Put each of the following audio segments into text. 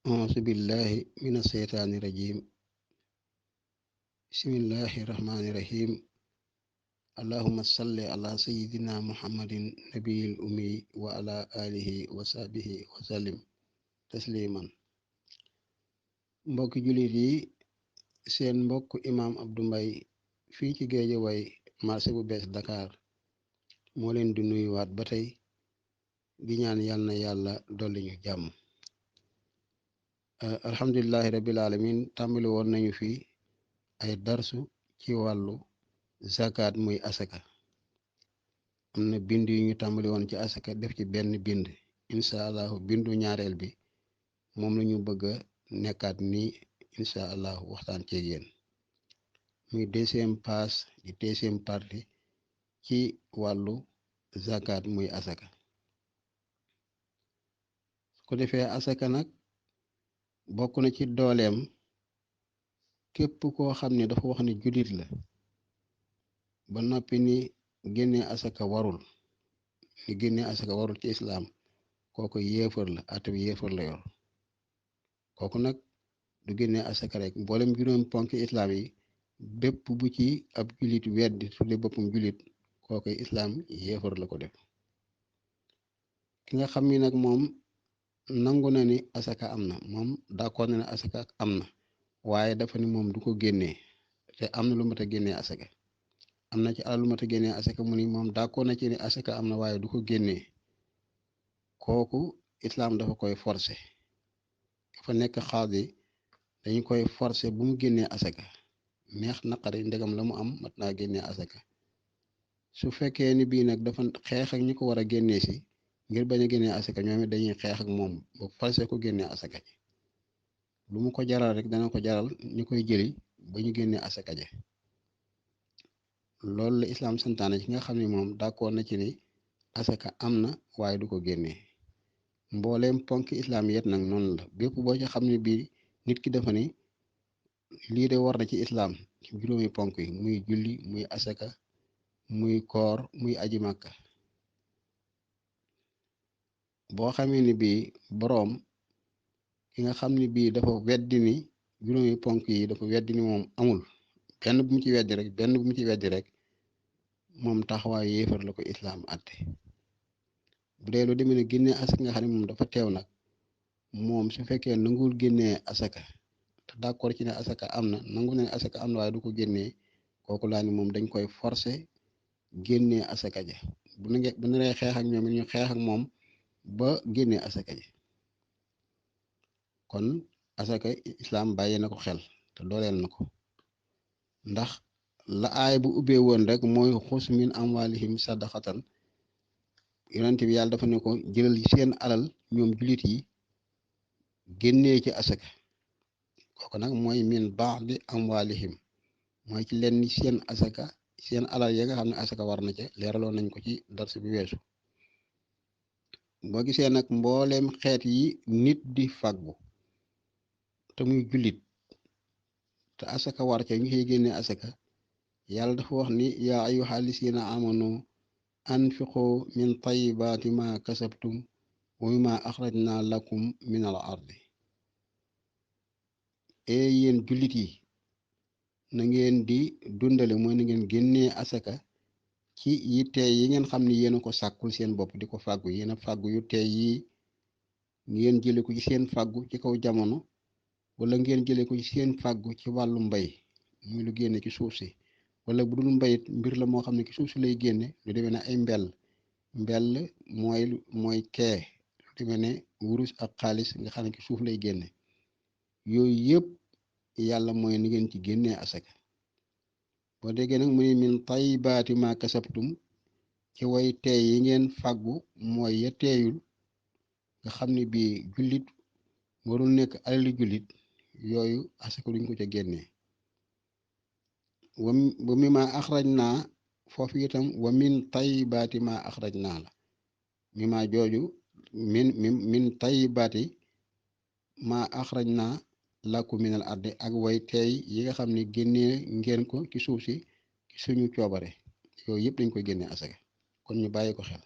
auzu billahi min asheytaani rajim bismillahi rahmaani rahim allahuma salli ala sayidina muhammadin nabiyil ummi wa ala alihi wa sahbihi wa sallim tasliman. Mbokki jullit yi, seen mbokk imaam Abdou Mbaye fii ci Géejawaay marché bu bees Dakar moo leen di nuyuwaat ba tey di ñaan yal na yàlla dolli ñu jàmm. Alhamdulillahi rabbil alamin tàmbali woon nañu fi ay darsu ci wàllu zakat muy asaka. am na bind yu ñu tàmbali woon ci asaka, def ci benn bind. incha allahu bindu ñaareel bi moom la ñu bëgg a nekkaat nii incha allahu waxtaan ceeg yéen, muy deuxième passe di deuxième partie ci wàllu zakat muy asaka. su ko defee asaka nag bokk na ci dooleem. képp koo xam ne dafa wax ne jullit la ba noppi ni génnee asaka warul, ci islaam, kooku yéefar la, at bi yéefar la yor. kooku nag du génnee asaka rek, mboolem juróom ponk islaam yi bépp bu ci ab jullit weddi tudde boppam jullit, kooku islaam yéefar la ko def. ki nga xam ni nag moom nangu na ni asaka am na, moom d'accord na ne asaka am na, waaye dafa ni moom du ko génnee, te am na lu mat a génnee asaka. am na ci alal lu mat a génnee asaka, mu ni moom d'accord na ci ni asaka am na waaye du ko génnee. kooku islaam dafa koy forcer, dafa nekk xaadi, dañu koy forcer bu mu génnee asaka, neex naqari ndegam la mu am mat naa génnee asaka. su fekkee ni bii nag dafa xeex ak ñi ko war a génnee si ngir bañ a génnee asaka, ñoom it dañuy xeex ak moom ba forcer ko génnee asaka ji. lu mu ko jaral rek dana ko jaral ñu koy jëli ba ñu génnee asaka ji. loolu la islaam santaane ci nga xam ne moom d'accord na ci ni asaka am na waaye du ko génnee. mbooleem ponk islaam yet nag noonu la, bépp boo ci xam ne bii nit ki dafa ni lii de war na ci islaam, ci juróomi ponk yi, muy julli, muy asaka, muy koor, muy aji màkka. boo xamee ni bii boroom ki nga xam ne bii dafa weddi ni juróomi ponk yi, dafa weddi ni moom amul benn bu mu ci weddi rek moom taxawaayu yéefar la ko islaam àtte. bu dee lu demee ne génnee asaka nga xam ne moom dafa teew nag, moom su fekkee nanguwul génnee asaka te d'accord ci ne asaka am na, nangu ne asaka am na waaye du ko génnee, kooku laa ni moom dañ koy forcer génnee asaka ja. bu naree xeex ak ñoom ñu xeex ak moom ba génnee asaka ji. kon asaka islaam bàyyi na ko xel te dooleel na ko, ndax la aay bu ubbee woon rek mooy xus min amwalihim sadaqatan. yonent bi yàlla dafa ne ko jëlal seen alal ñoom jullit yi génnee ci asaka. kooku nag mooy min ba'di amwalihim, mooy ci leen seen asaka, seen alal ya nga xam ne asaka war na ca, leeraloon nañ ko ci darsu bi weesu. boo gisee nag mbooleem xeet yi nit di fàggu te muy jullit te asaka war ca ñu koy génnee asaka, yàlla dafa wax ni yaa ayyuhal lazina amanu anfiqu min tayyibaati ma kasabtum wa mimma axrajna lakum min al ardi. yéen jullit yi, na ngeen di dundale, mooy na ngeen génnee asaka ci yi teey yi ngeen xam ni yéen a ko sàkkul seen bopp, di ko fàggu. yéen a fàggu yu teey yi ngeen jële ko ci seen fàggu ci kaw jamono, wala ngeen jële ko ci seen fàggu ci wàllu mbay, muy lu génne ci suuf si, wala bu dul mbayit mbir la moo xam ne ci suuf si lay génne, lu demee ne ay mbell mooy kee, lu demee ne wurus ak xaalis nga xam ne ci suuf lay génne. yooyu yëpp yàlla mooy ni ngeen ci génnee asaka. boo déggee nag mu ne min tayyibaati ma kasabtum, ci way teey yi ngeen fàggu, mooy ya teeyul nga xam ne bii jullit warul nekk alali jullit, yooyu asaka duñ ko ca génnee. wa mimma axrajna, foofu itam wa min tayyibaati ma axrajna la. mimma jooju min tayyibaati ma axrajna lakum minal ardi, ak way teey yi nga xam ne génnee ngeen ko ci suuf si ci suñu coobare, yooyu yëpp dañ koy génnee asaka. kon ñu bàyyi ko xel.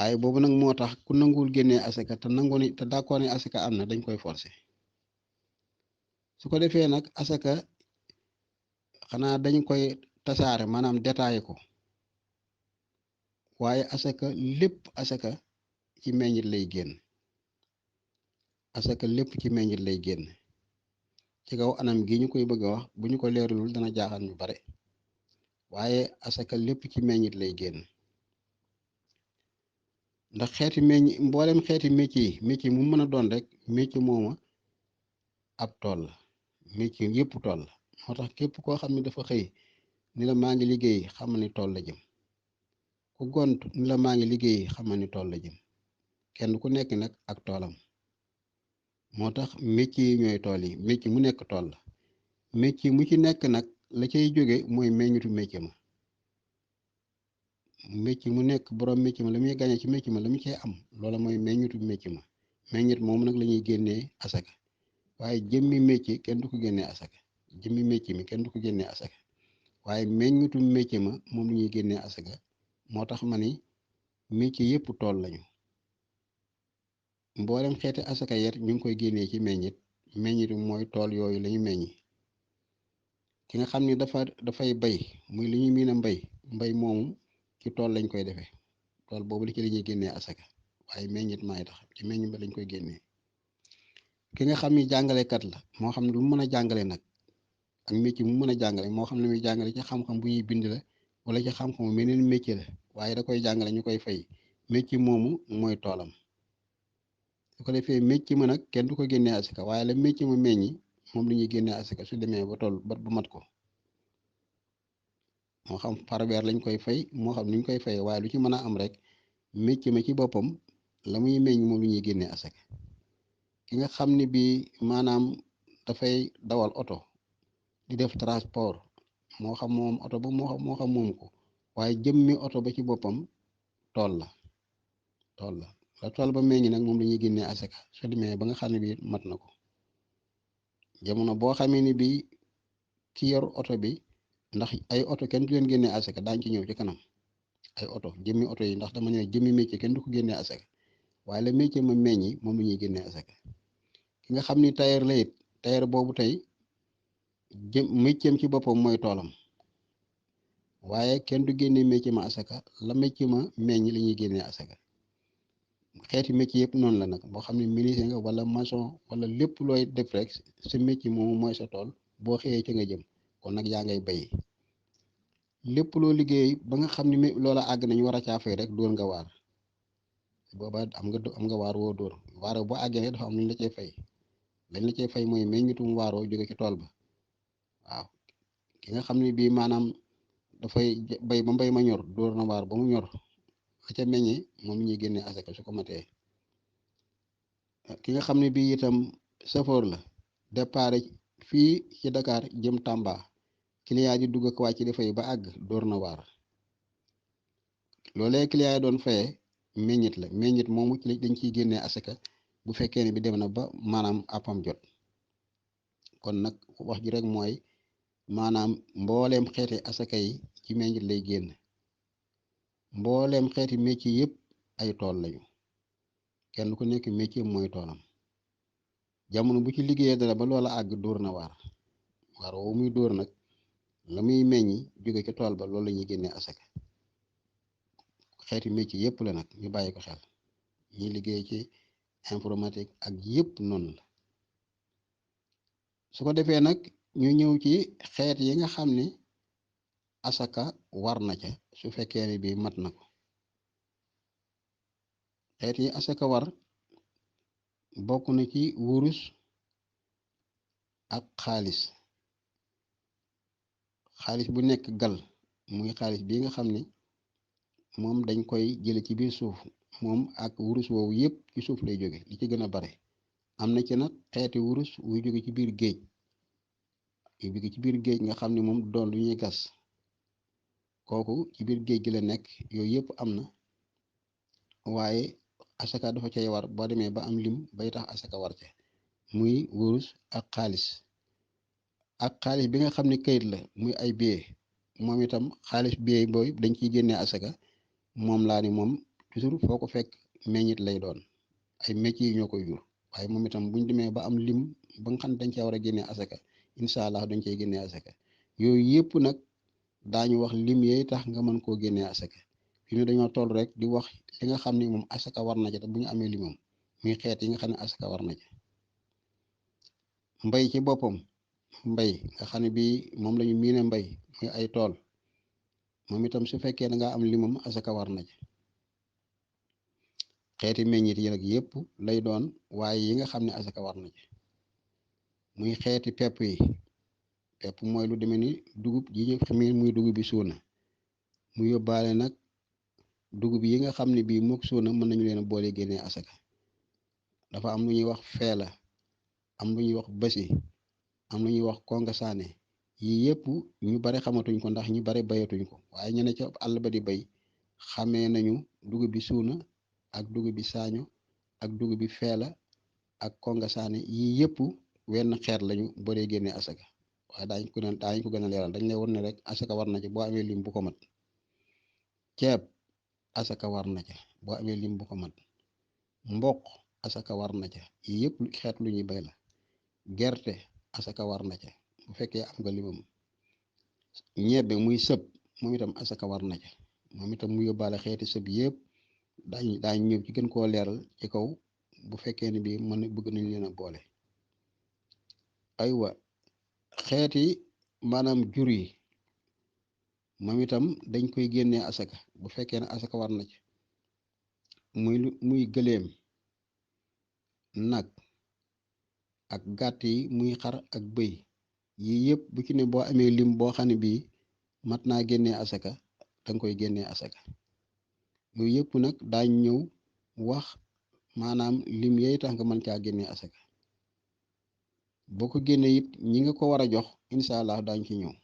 aay boobu nag moo tax ku nanguwul génnee asaka te nangu ni te d'accord ni asaka am na dañ koy forcer su ko defee nag asaka xanaa dañ koy tasaare maanaam détaillé ko waaye asaka lépp asaka ci meññit lay génn asaka lépp ci meññit lay génn ci kaw anam gi ñu koy bëgg a wax bu ñu ko leeralul dana jaaxal ñu bare waaye asaka lépp ci meññit lay génn ndax xeeti mboolem xeeti métier mu mën a doon rek métier mooma ab tool la métier yëpp tool la moo tax képp koo xam ne dafa xëy ni la maa ngi liggéey xamal ni tool la jëm ku gont ni la maa ngi liggéey xamal ni tool la jëm kenn ku nekk nag ak toolam moo tax métier yi ñooy tool yi métier mu nekk tool la métier mu ci nekk nag la cay jóge mooy meññitu métier ma métier mu nekk borom métier ma la muy gañe ci métier ma la mu cay am loola mooy meññitu métier ma meññit moom nag la ñuy génnee asaka waaye jëmmi métier kenn du ko génnee asaka jëmmi métier mi kenn du ko génnee asaka waaye meññitu métier ma moom la ñuy génnee asaka moo tax ma ni métier yëpp tool lañu mboolem xeeti asaka yet ñu ngi koy génnee ci meññit mooy tool yooyu lañu meññi ki nga xam ni dafay bay muy li ñu miin a mbay moomu ci tool lañ koy defee tool boobu li ci la ñuy génnee asaka waaye meññit maay tax ci meññ ba lañ koy génnee ki nga xam ni jàngalekat la moo xam ne lu mu mën a jàngale nag ak métier mu mën a jàngale moo xam ne muy jàngale ci xam-xam bu ñuy bind la wala ci xam-xamu meneen métier la waaye da koy jàngale ñu koy fay métier moomu mooy toolam su ko defee métier ma nag kenn du ko génnee asaka waaye la métier ma meññi moom la ñuy génnee asaka su demee ba tool ba mat ko moo xam par weer lañ koy fay moo xam ni ñu koy fay waaye lu ci mën a am rek métier ma ci boppam la muy meññ moom lu ñuy génnee asaka ki nga xam ni bii maanaam dafay dawal oto di def transport moo xam moom oto ba moo xam moom ko waaye jëmmi oto ba ci boppam tool la la tool ba meññ nag moom la ñuy génnee asaka su demee ba nga xam ne bii mat na ko jamono boo xamee ni bii ki yor oto bi ndax ay oto kenn du leen génnee asaka daañ ci ñëw ci kanam ay oto jëmmi oto yi ndax dama ne jëmmi métier kenn du ko génnee asaka waaye la métier ma meññi moom la ñuy génnee asaka ki nga xam ni tailleur la it tailleur boobu tey métier ci boppam mooy toolam waaye kenn du génnee métier ma asaka la métier ma meññ la ñuy génnee asaka xeeti métier yëpp noonu la nag boo xam ne menuisier nga wala maçon wala lépp looy def rek sa métier moomu mooy sa tool boo xëyee ci nga jëm kon nag yaa ngay bay lépp loo liggéey ba nga xam ne loola àgg nañu war a caafee rek dóor nga waar booba am nga waar woo dóor waar boo àggee dafa am lu ñu la cay fay lañ la cay fay mooy meññitum waaroo jóge ci tool ba waaw ki nga xam ne bii maanaam dafay bay ba mbay ma ñor dóor na waar ba mu ñor la ca meññee moom ñuy génnee asaka su ko matee ki nga xam ne bii itam safoor la départ fii ci Dakar jëm Tamba client di dugg ak wàcc di fay ba àgg dóor na waar loolee client yi doon fayee meññit moomu ci dañ ciy génnee asaka bu fekkee ne bi dem na ba maanaam àppam jot kon nag wax ji rek mooy maanaam mbooleem xeeti asaka yi ci meññit lay génn mbooleem xeeti métier yëpp ay tool lañu kenn ku nekk métier mooy toolam jamono bu ci liggéeyee dara ba loola àgg dóor na waar woowu muy dóor nag la muy meññi jóge ci tool ba loolu la ñuy génnee asaka xeeti métier yëpp la nag ñu bàyyi ko xel ñuy liggéey ci informatique ak yëpp noonu la su ko defee nag ñu ñëw ci xeet yi nga xam ni asaka war na ca su fekkee ne bii mat na ko xeet yi asaka war bokk na ci wurus ak xaalis bu nekk gal muy xaalis bii nga xam ni moom dañ koy jële ci biir suuf moom ak wurus woowu yëpp ci suuf lay jóge li ci gën a bare am na ci nag xeeti wurus wuy jóge ci biir géej yu jóge ci biir géej nga xam ne moom doon lu ñuy gas kooku ci biir géej gi la nekk yooyu yëpp am na waaye asaka dafa cay war boo demee ba am lim bay tax asaka war ca muy wurus ak xaalis bi nga xam ne kayit la muy ay billet moom itam xaalis billet booy dañ ciy génnee asaka moom laa ni moom toujours foo ko fekk meññit lay doon ay métiers yi ñoo koy jur waaye moom itam buñ demee ba am lim ba nga xam ne dañ cee war a génnee asaka incha allah dañ cey génnee asaka yooyu yëpp nag daañu wax lim yee tax nga mën koo génnee asaka fi ne dañoo toll rek di wax li nga xam ne moom asaka war na ca te bu ñu amee limam muy xeet yi nga xam ne asaka war na ca mbay ci boppam mbay nga xam ne bii moom la ñu miine mbay muy ay tool moom itam su fekkee da ngaa am limam asaka war na ca xeeti meññit yi nag yëpp lay doon waaye yi nga xam ne asaka war na ca muy xeeti pepp yi pepp mooy lu demee ni dugub ji ñu xamee muy dugub bi suuna mu yóbbaale nag dugub yi nga xam ne bii mook suuna mën nañu leen a boole génnee asaka dafa am lu ñuy wax feela am lu ñuy wax basi am lu ñuy wax konga saane yii yëpp ñu bare xamatuñ ko ndax ñu bare bayatuñ ko waaye ñu ne ca àll ba di bay xamee nañu dugub bi suuna ak dugub bi saaño ak dugub bi feela ak konga saane yii yëpp wenn xeet lañu boo dee génnee asaka waaye daañu ko gën a leeral dañ lay won ne rek asaka war na ci boo amee lim bu ko mat ceeb asaka war na ca boo amee lim bu ko mat mboq asaka war na ca yii yëpp xeet lu ñuy bay la gerte asaka war na ca bu fekkee am nga limam ñebbe muy sëb moom itam asaka war na ca moom itam mu yóbbaale xeeti sëb yëpp daañu ñëw ci gën koo leeral ci kaw bu fekkee ne bii mën bëgg nañ leen a boole aywa xeeti maanaam jur yi moom itam dañ koy génnee asaka bu fekkee ne asaka war na ci muy gëléem nag ak gàtt yi muy xar ak bëy yii yëpp bu ci ne boo amee lim boo xam ne bii mat naa génnee asaka danga koy génnee asaka yooyu yëpp nag daañ ñëw wax maanaam lim yooyu tax nga mën caa génnee asaka boo ko génnee it ñi nga ko war a jox incha allah daañ ci ñëw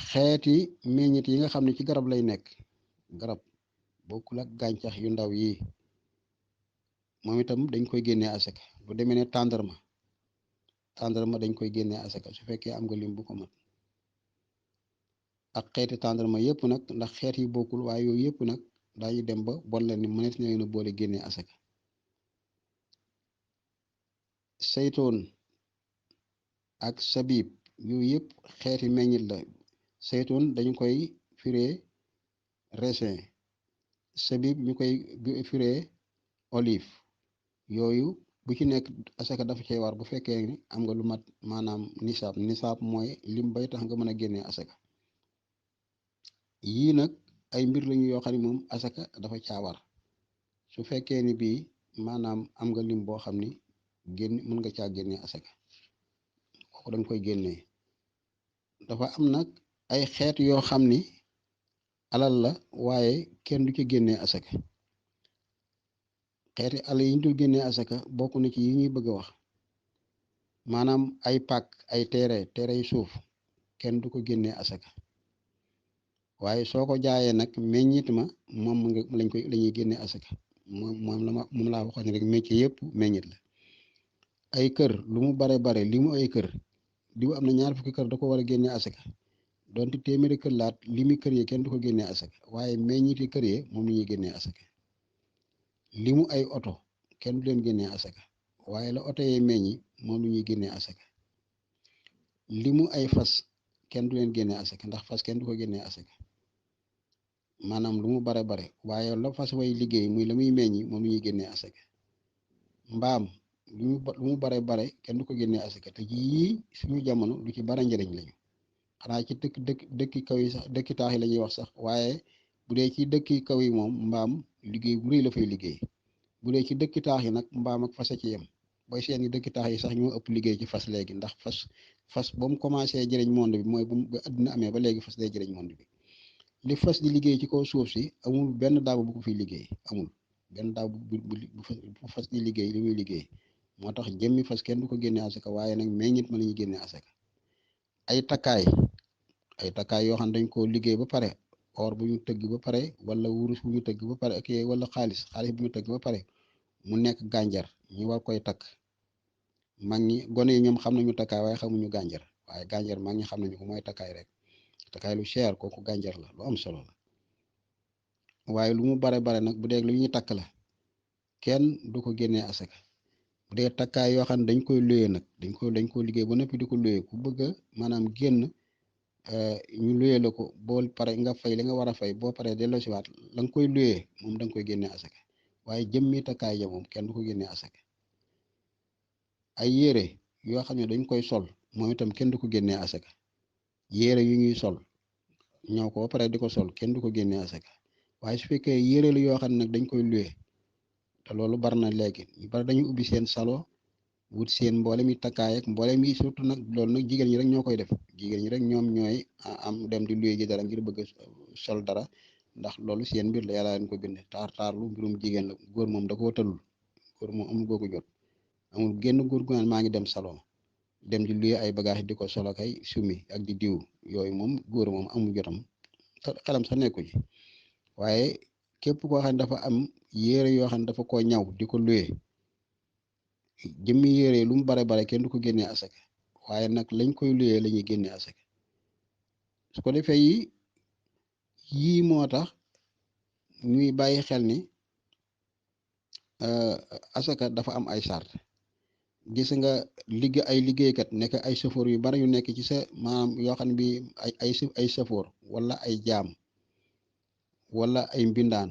xeeti meññit yi nga xam ne ci garab lay nekk garab bokkul ak gàncax yu ndaw yi moom itam dañ koy génnee asaka bu demee ne tàndarma dañ koy génnee asaka su fekkee am nga lim bu ko mat ak xeeti tàndarma yëpp nag ndax xeet yi bokkul waaye yooyu yëpp nag daañu dem ba bon leen ni mënees na leen a boole génnee asaka saytoon ak sabib yooyu yëpp xeeti meññit la saytoon dañu koy firee raisin sabib ñu koy firee olive yooyu bu ci nekk asaka dafa cee war bu fekkee ni am nga lu mat maanaam nisaab mooy lim bay tax nga mën a génnee asaka yii nag ay mbir lañu yoo xam ne moom asaka dafa caa war su fekkee ni bii maanaam am nga lim boo xam ni mën nga caa génnee asaka kooku danga koy génnee dafa am nag ay xeet yoo xam ni alal la waaye kenn du ci génnee asaka xeeti alal yi ñu dul génnee asaka bokk na ci yi ñuy bëgg a wax maanaam ay pàkk ay teere yu suuf kenn du ko génnee asaka waaye soo ko jaayee nag meññit ma moom lañuy génnee asaka moom laa waxoon rek métier yëpp meññit la ay kër lu mu bare li mu ay kër diw am na 2 fukki kër da ko war a génnee asaka donte téeméeri kër laat li mu kër yi kenn du ko génnee asaka waaye meññiti kër yi moom la ñuy génnee asaka li mu ay oto kenn du leen génnee asaka waaye la oto yee meññi moom la ñuy génnee asaka li mu ay fas kenn du leen génnee asaka ndax fas kenn du ko génnee asaka maanaam lu mu bare waaye la fas way liggéey muy la muy meññi moom la ñuy génnee asaka mbaam lu mu bare kenn du ko génnee asaka te yii suñu jamono lu ci bare njëriñ lañu xanaa ci dëkki kaw yi sax dëkki taax yi la ñuy wax sax waaye bu dee ci dëkki kaw yi moom mbaam liggéey bu rëy la fay liggéey bu dee ci dëkki taax yi nag mbaam ak fas a ci yem booy seen ni dëkki taax yi sax ñoo ëpp liggéey ci fas léegi ndax fas ba mu commencé jëriñ monde bi mooy ba àddina amee ba léegi fas day jëriñ monde bi li fas di liggéey ci kaw suuf si amul benn daaba bu ko fiy liggéey amul benn daaba bu fas di liggéey li muy liggéey moo tax jëmmi fas kenn du ko génnee asaka waaye nag meññit ma la ñuy génnee asaka ay takkaay yoo xam ne dañ koo liggéey ba pare or bu ñu tëgg ba pare wala wurus bu ñu tëgg ba pare ak wala xaalis bu ñu tëgg ba pare mu nekk gànjar ñu war koy takk mag ñi gone yi ñoom xam nañu takkaay waaye xamuñu gànjar waaye gànjar mag ñi xam nañu ko mooy takkaay rek takkaay lu cher kooku gànjar la lu am solo la waaye lu mu bare bare nag bu dee lu ñuy takk la kenn du ko génnee asaka. bu dee takkaay yoo xam ne dañ koy luye nag dañ ko liggéey ba noppi di ko luye ku bëgg a maanaam génn ñu luye la ko boo pare nga fay li nga war a fay boo paree delloosiwaat la nga koy luye moom da nga koy génnee asaka waaye jëmmi takkaay ja moom kenn du ko génnee asaka. ay yére yoo xam ne dañ koy sol moom itam kenn du ko génnee asaka. yére yu ñuy sol ñëw ko ba pare di ko sol kenn du ko génnee asaka waaye su fekkee yére la yoo xam ne nag dañ koy luye te loolu bari na léegi ñu bari dañu ubbi seen salon wut seen mboolem yi takkaay ak mboolem yi surtout nag loolu nag jigéen ñi rek ñoo koy def jigéen ñi rek ñoom ñooy am dem di luye ji dara ngir bëgg sol dara ndax loolu seen mbir la yàlla leen ko bind taar lu mbirum jigéen la góor moom da koo tëlul góor moom amul googu jot amul génn góor gu naan maa ngi dem salon dem di luye ay bagage di ko solo kay sumi ak di diw yooyu moom góor moom amul jotam xelam sax nekku ci waaye képp koo xam ne dafa am yére yoo xam ne dafa koo ñaw di ko luye jëmmi yére lu mu bare bare kenn du ko génnee asaka waaye nag lañ koy luyee la ñuy génnee asaka su ko defee yii moo tax ñuy bàyyi xel ni asaka dafa am ay sart gis nga ay liggéeykat nekk ay safoor yu bari yu nekk ci sa maanaam yoo xam ne bi ay safoor wala ay jaam wala ay mbindaan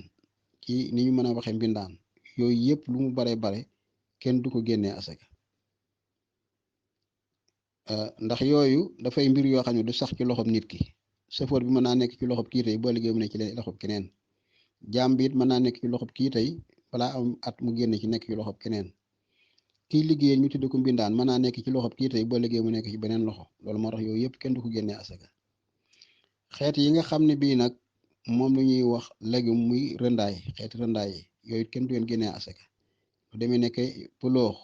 ci ni ñu mën a waxee mbindaan yooyu yëpp lu mu bare bare kenn du ko génnee asaka ndax yooyu dafay mbir yoo xam ne du sax ci loxob nit ki safoor bi mën naa nekk ci loxob kii tey boo liggéey mu ne ci loxob keneen jaam bi it mën naa nekk ci loxob kii tey balaa am at mu génn ci nekk ci loxob keneen kii liggéey ñu tudd ko mbindaan mën naa nekk ci loxob kii tey boo liggéey mu nekk ci beneen loxo loolu moo tax yooyu yëpp kenn du ko génnee asaka xeet yi nga xam ne bii nag moom la ñuy wax légume muy rëndaay xeeti rëndaay yi yooyu kenn du leen génnee asaka bu demee nekk puloox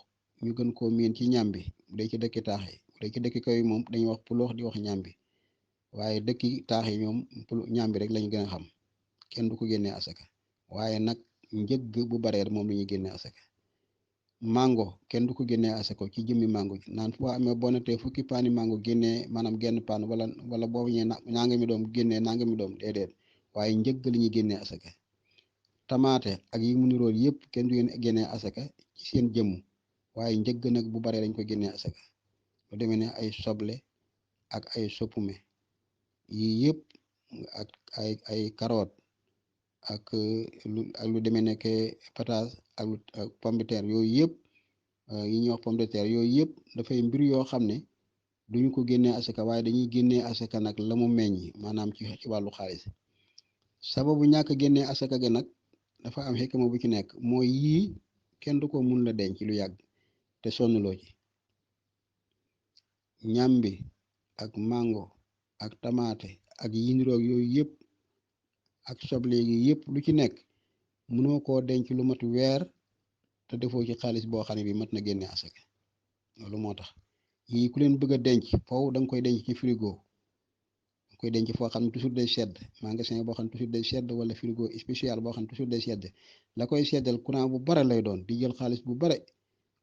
ñu gën koo miin ci ñam bi bu dee ci dëkki taax yi bu dee ci dëkki kaw yi moom dañuy wax puloox di wax ñam bi waaye dëkki taax yi ñoom ñam bi rek lañu gën a xam kenn du ko génnee asaka waaye nag njëgg bu bareer moom la ñuy génnee asaka mango kenn du ko génnee asaka ci jëmmi mango ji naan fu amee boo natee fukki paani mango génnee maanaam genn paan wala boobu ñee nanga mi doom génnee nanga mi doom déedéet waaye njëgg li ñuy génnee asaka tamaate ak yi mu nirool yëpp kenn du génnee asaka ci seen jëmm waaye njëgg nag bu baree dañ ko génnee asaka lu demee ne ay soble ak ay suppume yii yëpp ak ay carotte ak lu demee nekk patate ak pomme de terre yooyu yëpp yi ñuy wax pomme de terre yooyu yëpp dafay mbir yoo xam ne duñu ko génnee asaka waaye dañuy génnee asaka nag la mu meññ maanaam ci wàllu xaalis sababu ñàkk génnee asaka ga nag dafa am xikma bu ci nekk mooy yii kenn du ko mun la denc lu yàgg te sonnuloo ci ñambi ak mango ak tamaate ak yi niroog yooyu yëpp ak soble yi yëpp lu ci nekk mënoo koo denc lu mat weer te defoo ci xaalis boo xam ne bi mat na génne asaka loolu moo tax yii ku leen bëgg a denc foofu da nga koy denc ci frigo da koy denc foo xam ne toujours day sedd magasin boo xam ne toujours day sedd wala frigo spécial boo xam ne toujours day sedd la koy seddal courant bu bare lay doon di jël xaalis bu bare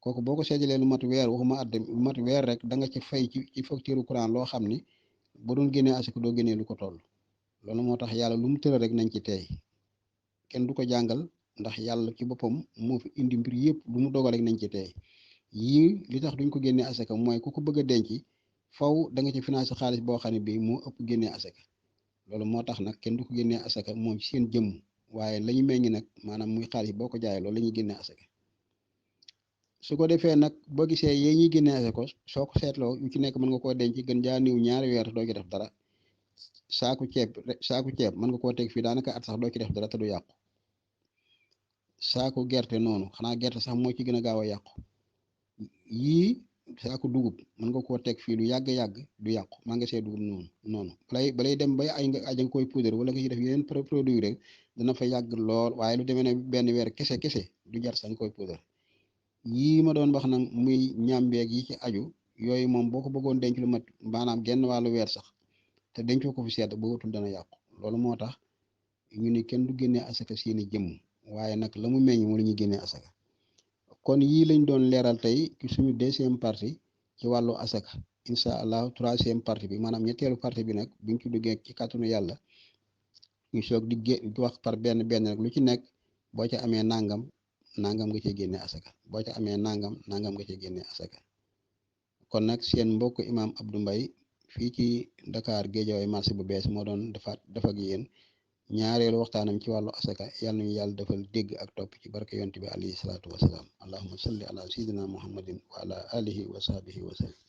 kooku boo ko seddalee lu mat weer waxuma at lu mat weer rek da nga ci fay ci facture courant loo xam ni ba doon génnee asaka doo génnee lu ko toll loolu moo tax yàlla lu mu tëral rek nañ ci teey kenn du ko jàngal ndax yàlla ci boppam moo fi indi mbir yëpp lu mu dogal rek nañ ci teey yii li tax duñ ko génnee asaka mooy ku ko bëgg a denc faw da nga ci financé xaalis boo xam ne bii moo ëpp génnee asaka loolu moo tax nag kenn du ko génnee asaka moom ci seen jëmm waaye la ñu meññ nag maanaam muy xaalis boo ko jaayee loolu la ñuy génnee asaka su ko defee nag boo gisee yee ñuy génnee asaka soo ko seetloo yu ci nekk mën nga koo denc gën jaa niw ñaari weer doo ci def dara saaku ceeb mën nga koo teg fii daanaka at sax doo ci def dara te du yàqu saaku gerte noonu xanaa gerte sax moo ci gën a gaaw a yàqu yii saaku dugub mën nga koo teg fii lu yàgg-yàgg du yàqu maa nga see dugub noonu balay dem bay ay nga koy poudre wala nga ci def yeneen produit rek dana fa yàgg lool waaye lu demee ne benn weer kese du jar sax nga koy poudre yii ma doon wax nag muy ñàmbeeg yi ci aju yooyu moom boo ko bëggoon denc lu mat maanaam genn wàllu weer sax te dencoo ko fi sedd ba wutul dana yàqu loolu moo tax ñu ni kenn du génnee asaka seeni jëmm waaye nag la mu meññ moo la ñuy génnee asaka kon yii lañ doon leeral tey ci suñu deuxième partie ci wàllu asaka incha allah troisième partie bi maanaam ñetteelu partie bi nag buñ ci duggee ci kàttanu yàlla ñu soog di wax par benn benn rek lu ci nekk boo ca amee nangam nangam nga cee génne asaka boo ca amee nangam nangam nga cee génne asaka kon nag seen mbokk imaam Abdou Mbaye fii ci Dakar Géejawaay marché bu bees moo doon def ak yéen ñaareelu waxtaanam ci wàllu asaka yàlla nañu yàlla defal dégg ak topp ci barke yonent bi alayhi salaatu wasalaam allahumma salli ala sayyidina muhammadin wa ala alihi wa sahbihi wa sallam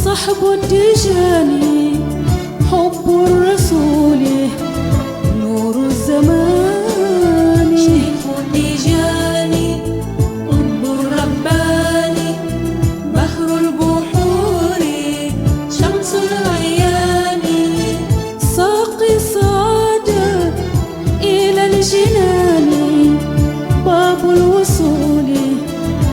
صحب التجاني حب الرسول